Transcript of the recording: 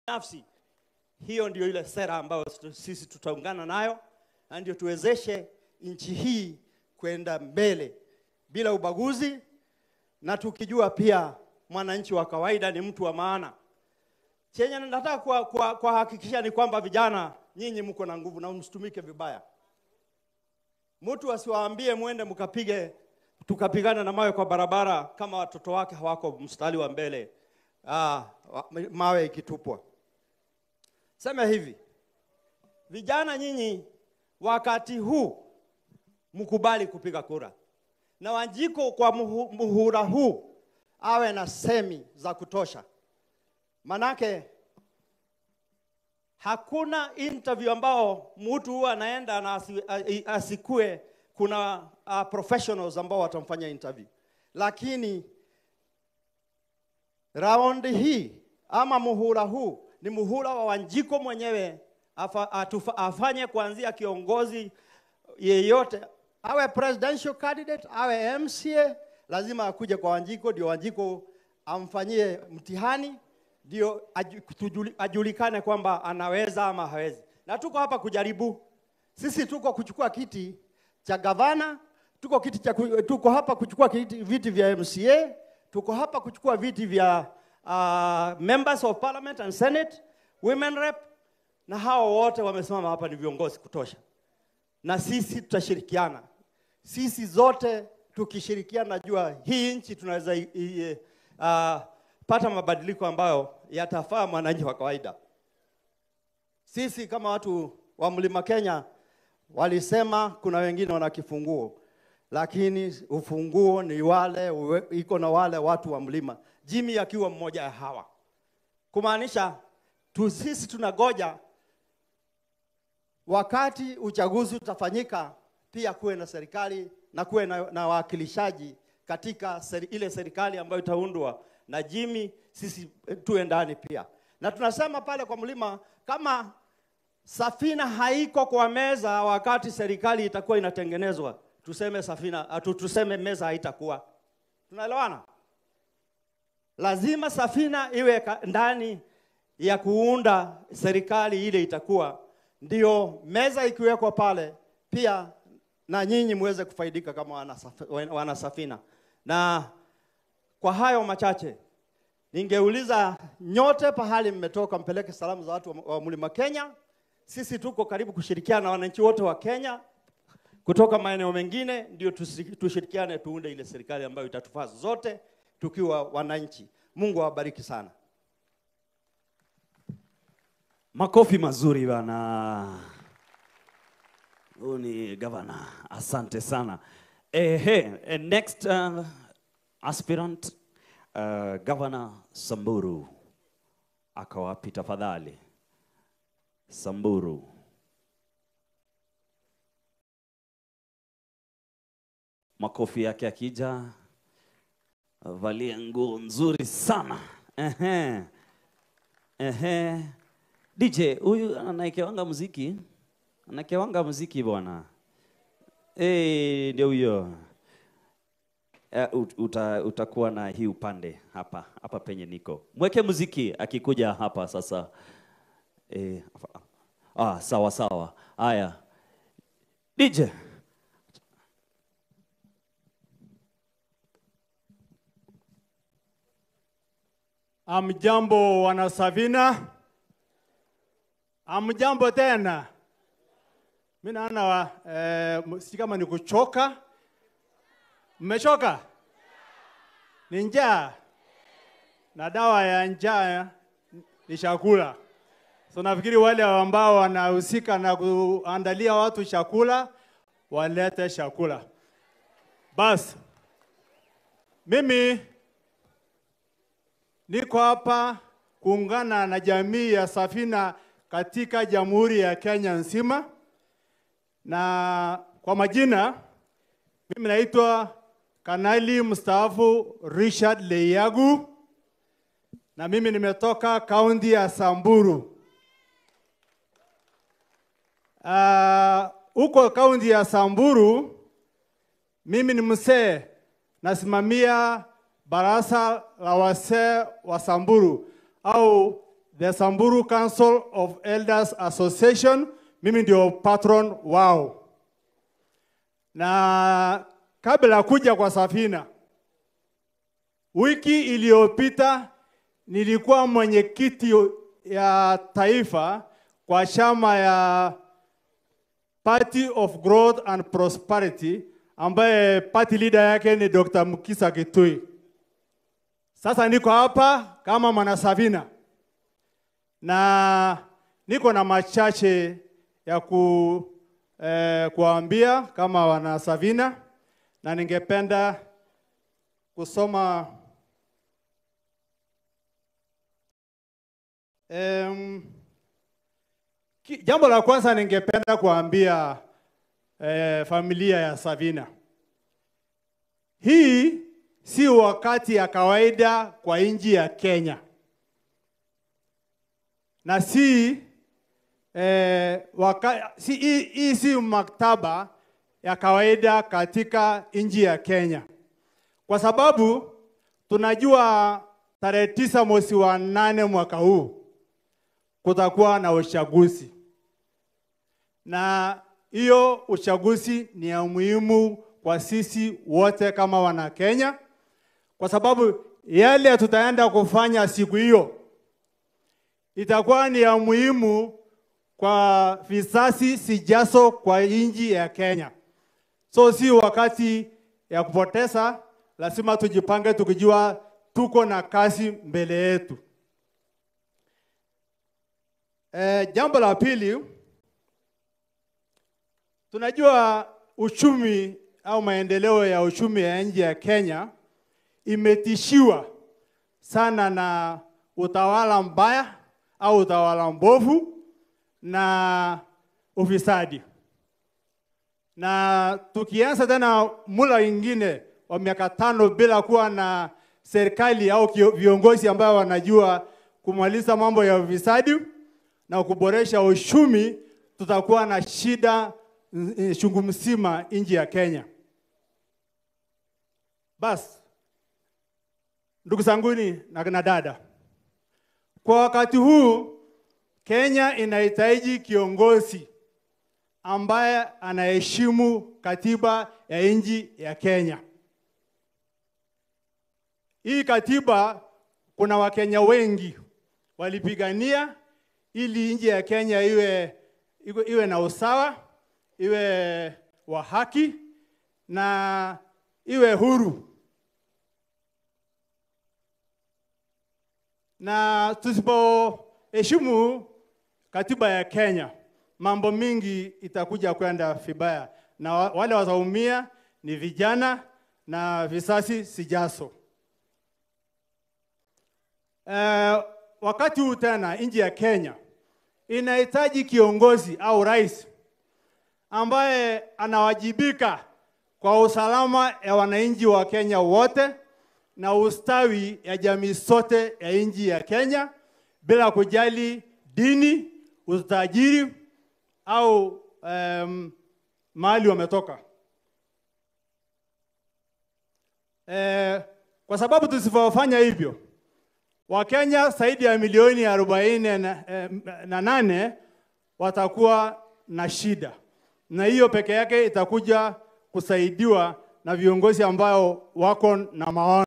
Nafsi hiyo ndio ile sera ambayo sisi tutaungana nayo, na ndio tuwezeshe nchi hii kwenda mbele bila ubaguzi, na tukijua pia mwananchi wa kawaida ni mtu wa maana. Chenye nataka kwa hakikisha ni kwamba vijana nyinyi mko na nguvu na msitumike vibaya. Mtu asiwaambie muende mkapige tukapigana na mawe kwa barabara kama watoto wake hawako mstari wa mbele, mawe ikitupwa. Sema hivi, vijana nyinyi wakati huu mkubali kupiga kura. Na Wanjiko kwa muhula huu awe na semi za kutosha. Manake hakuna interview ambao mtu huwa anaenda na asikue kuna professionals ambao watamfanya interview. Lakini round hii ama muhula huu ni muhula wa Wanjiko mwenyewe afanye kuanzia kiongozi yeyote, awe presidential candidate, awe MCA, lazima akuje kwa Wanjiko ndio Wanjiko amfanyie mtihani, ndio ajulikane kwamba anaweza ama hawezi. Na tuko hapa kujaribu. Sisi tuko kuchukua kiti cha gavana, tuko hapa kuchukua viti vya MCA, tuko hapa kuchukua viti vya members of parliament and senate, women rep, na hao wote wamesimama hapa ni viongozi kutosha. Na sisi tutashirikiana. Sisi zote tukishirikiana, najua hii nchi tunaweza pata mabadiliko ambayo yatafaa mwananchi wa kawaida. Sisi kama watu wa Mlima Kenya walisema kuna wengine wana kifunguo, lakini ufunguo ni wale iko na wale watu wa mlima, Jimmy akiwa mmoja hawa. Kumaanisha sisi tunagoja wakati uchaguzi utafanyika pia kuwe na serikali na kuwe na wakilishaji katika ile serikali ambayo itaundwa na Jimmy, sisi tuwe ndani pia. Na tunasema pale kwa mlima, kama safina haiko kwa meza wakati serikali itakuwa inatengenezwa, tuseme safina, tuseme meza haitakuwa. Tunaelewana? Lazima safina iwe ndani ya kuunda serikali ile itakuwa, ndio meza ikiwekwa pale pia na nyinyi muweze kufaidika kama wana safina. Na kwa hayo machache ningeuliza nyote pahali mmetoka mpeleke salamu za watu wa Mlima Kenya. Sisi tuko karibu kushirikiana na wananchi wote wa Kenya kutoka maeneo mengine, ndio tushirikiane tuunde ile serikali ambayo itatufaa zote tukiwa wananchi. Mungu awabariki sana. Makofi mazuri bana. Huyu ni governor. Asante sana. Next aspirant, Governor Samburu. Ako wapi tafadhali? Samburu. Makofi yake akija. Valia nguo nzuri sana. DJ, huyu anaekewanga muziki. Anaekewanga muziki bwana. Ndio huyo. Utakuwa na hii upande hapa, hapa penye niko. Mweke muziki akikuja hapa sasa. Sawa sawa. Haya. DJ. Amjambo wana Safina. Amjambo tena. Mimi naona si kama ni kuchoka. Mmechoka? Ni njaa. Na dawa ya njaa ni chakula. So nafikiri wale ambao wanahusika na kuandalia watu chakula walete chakula. Bas, mimi niko hapa kuungana na jamii ya Safina katika Jamhuri ya Kenya nzima. Na kwa majina, mimi naitwa Kanali mstaafu Richard Leiyagu, na mimi nimetoka kaunti ya Samburu. Huko kaunti ya Samburu, mimi ni mzee, nasimamia baraza la wazee wa Samburu au the Samburu Council of Elders Association. Mimi ndio patron wao. Na kabla kuja kwa Safina, wiki iliyopita nilikuwa mwenyekiti ya taifa kwa chama ya Party of Growth and Prosperity, ambaye party leader yake ni Dr. Mukisa Kitui. Sasa niko hapa kama mwana Safina na niko na machache ya kuambia kama wana Safina, na ningependa kusoma jambo la kwanza. Ningependa kuambia familia ya Safina, hii si wakati ya kawaida kwa nchi ya Kenya, na si hii si maktaba ya kawaida katika nchi ya Kenya, kwa sababu tunajua tarehe 9 mwezi wa 8 mwaka huu kutakuwa na uchaguzi, na hiyo uchaguzi ni ya muhimu kwa sisi wote kama wana Kenya, kwa sababu yale tutaenda kufanya siku hiyo itakuwa ni ya muhimu kwa vizazi sijazo kwa nchi ya Kenya. So si wakati ya kupoteza, lazima tujipange tukijua tuko na kazi mbele yetu. Jambo la pili, tunajua uchumi au maendeleo ya uchumi ya nchi ya Kenya imetishiwa sana na utawala mbaya au utawala mbovu na ufisadi. Na tukianza tena mula ingine wa miaka 5 bila kuwa na serikali au viongozi ambao wanajua kumaliza mambo ya ufisadi na kuboresha uchumi, tutakuwa na shida chungu mzima nchi ya Kenya. Bas, ndugu zanguni na dada, kwa wakati huu Kenya inahitaji kiongozi ambaye anaheshimu katiba ya nchi ya Kenya. Hii katiba kuna Wakenya wengi walipigania ili nchi ya Kenya iwe na usawa, iwe wa haki na iwe huru. Na tusipoheshimu katiba ya Kenya, mambo mingi itakuja kwenda vibaya, na wale wataumia ni vijana na vizazi sijazo. Wakati huu tena nchi ya Kenya inahitaji kiongozi au rais ambaye anawajibika kwa usalama ya wananchi wa Kenya wote na ustawi ya jamii sote ya nchi ya Kenya bila kujali dini, utajiri au mahali wametoka. Kwa sababu tusipofanya hivyo, Wakenya zaidi ya milioni 48 watakuwa na shida, na hiyo peke yake itakuja kusaidiwa na viongozi ambao wako na maono.